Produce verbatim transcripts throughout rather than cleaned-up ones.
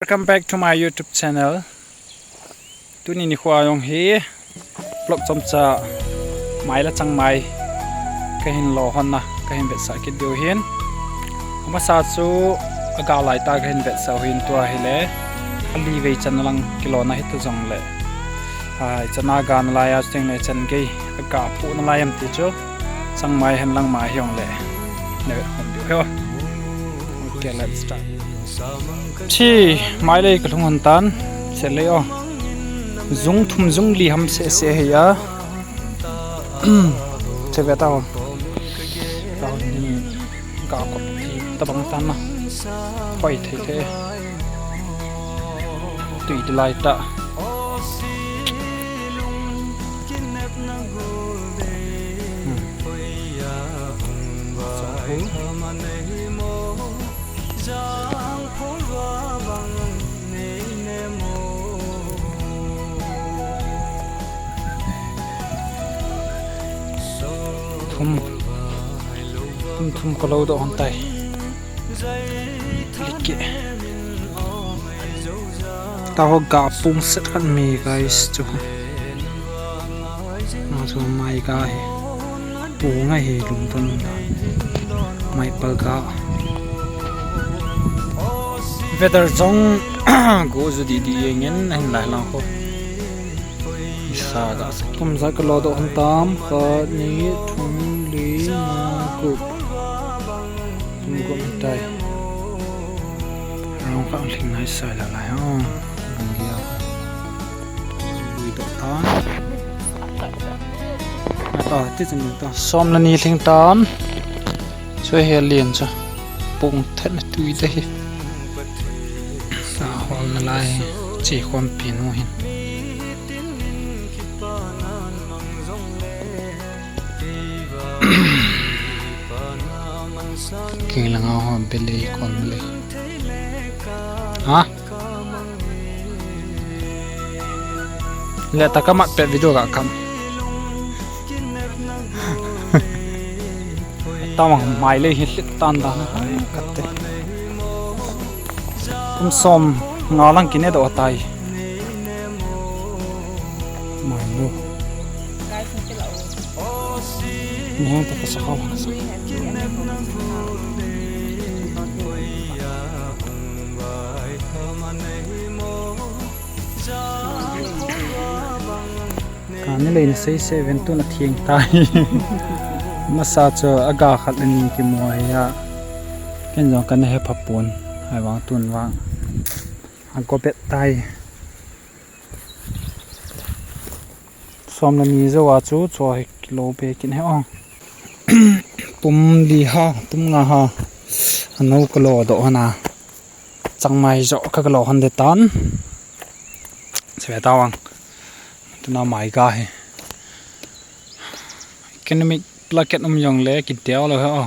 Welcome back to my YouTube channel. Tuni nikho jong hi vlog chomcha mai le changmai kahin lo hon na, kahin vetsah kit diu hin. Amasa chu aga lai tah kahin vetsah u hin, tua hile ali vei chan lang kilona hitu jongle, ai, chana ga nalai a chuteng le chan gei aga pu nalai em ti chu. Changmai hen lang mai hijongle na vet hon diu hi. Okay, let's start. Chi mai lei kalhung hon tan, se lei o. Jung thum jung li ham seh seh hi a. Che ve tao. Tao ni ga kot ti tabang tan na. Hoi thei thei. Tui di lai ta. Hmm. Thum, thum, thum kalo doh hon tai. Like. Tao ga pung set khat mi guys chu. Nga chu mai ga hi. Pung a hi lum ton. Mai pal ga. Weather jong go ju di di ngin ahin lai lang ho. Isa ga sa. Kum ja kalo doh hon tam, khat, ni, thum, li, nga, gup. Thum gup tai. Rong ka hling nai sai la lai ho. Bung dia. Lui doh tan. Ata ti chen ta. Som le ni hling tan. Chu hi lian chu. Pung thet na tui te hi. Sa hol nalai. Chi khom pi nu hin. King langa ho bele kon bele. Ha? Le ta ka mat pe video ga kam. Tawang mai le hi hlit tan dan a, kate. Kum som nga lang kine doh tai. Mai lo. Ni hang ta ka sa kau. Kani lei na sei se ven tun a thiang tai. Masa chu a ga khat le ni kimu ahi a. Ken jong kana he pha pon. Ahivang tun vang a go bet tai. Som le ni jou a chu, chu hi kilo be kin he o. Pum li ha, pum nga ha. Ano kalo doh hana. Changmai jo ka kalo hon de tan. Sebe tawang. Tuna mai ga hi. Economic blanket um jong le kideu lo he o.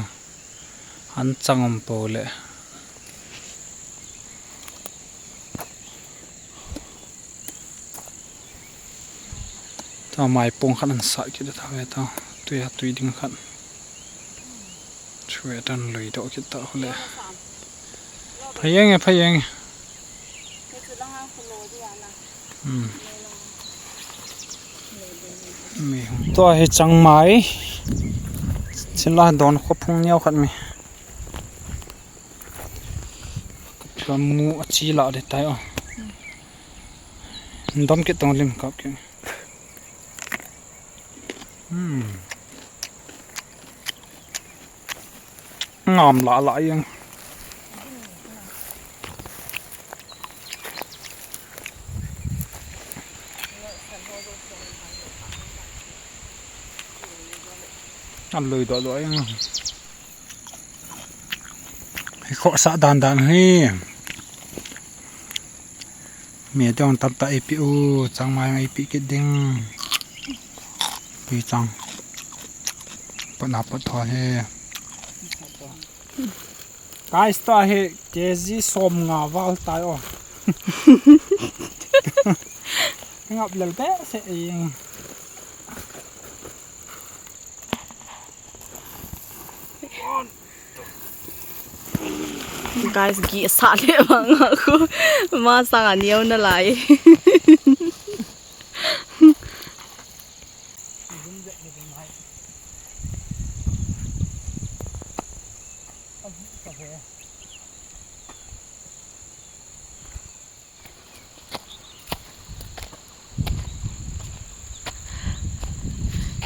An chang um po le. Ta mai pong khat an sat kit ta ve ta. Tui a tui ding khat. Chue tan lui doh kit ta hule. Phayeng e, phayeng e. Hmm. Mi hung. Tua hi changmai. Chin la don khop hung niau khat mi. Ka mu a chi la de tai o. Dom kit tong lim kap kit. Hmm. Ngam la la yang. An lui do do yang. Hi khohsah dan dan hi. Mi te hung tam ta eipeh u, changmai jong eipeh kit ding. Tui chang. Pat na pat tho hi. Guys, tua hi K G som nga val tai o. Ngap lel behseh e. Guys, gih sa le bang a khu. Ma sang a neo na lai.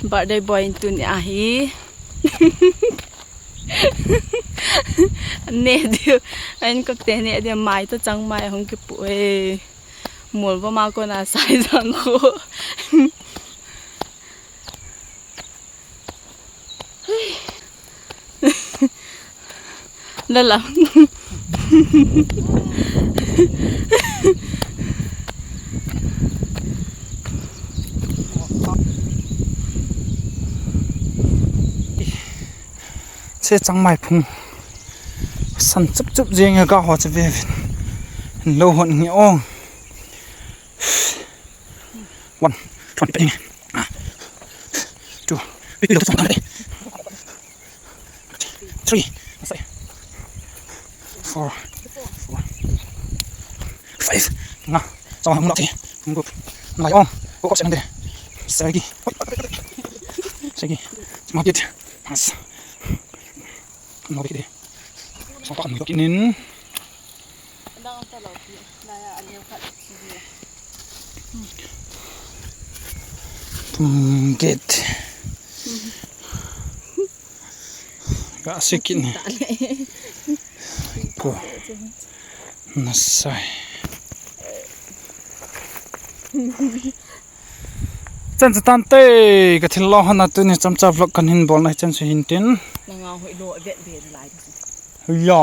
Birthday boy in tuni ahi. Ne diu. Ain kok te ne diu mai to chang mai hung kipu e. Mol ba ma ko na sai jang ko. Lala. Che chang mai phung. San chup chup jeng ka ho che ve vin. Lo hon nge ong. One, twenty, twenty. Ah. Two. Wait, wait, wait, wait. Three. Four. Four. Five. Nga. Sama hung lak. Hung gup. Ngai om. Kok sen de. Sagi. Sagi. Magit. Mas. Nobody there. Sangkah nui kinin. Pum gate. Ka sikin. Ko. Nasai. Chan chu tante, ka thil lo hana tuni chomcha vlog kan hin bol na chan chu hin tin. Nanga hoi lo vet vet lai. Ya.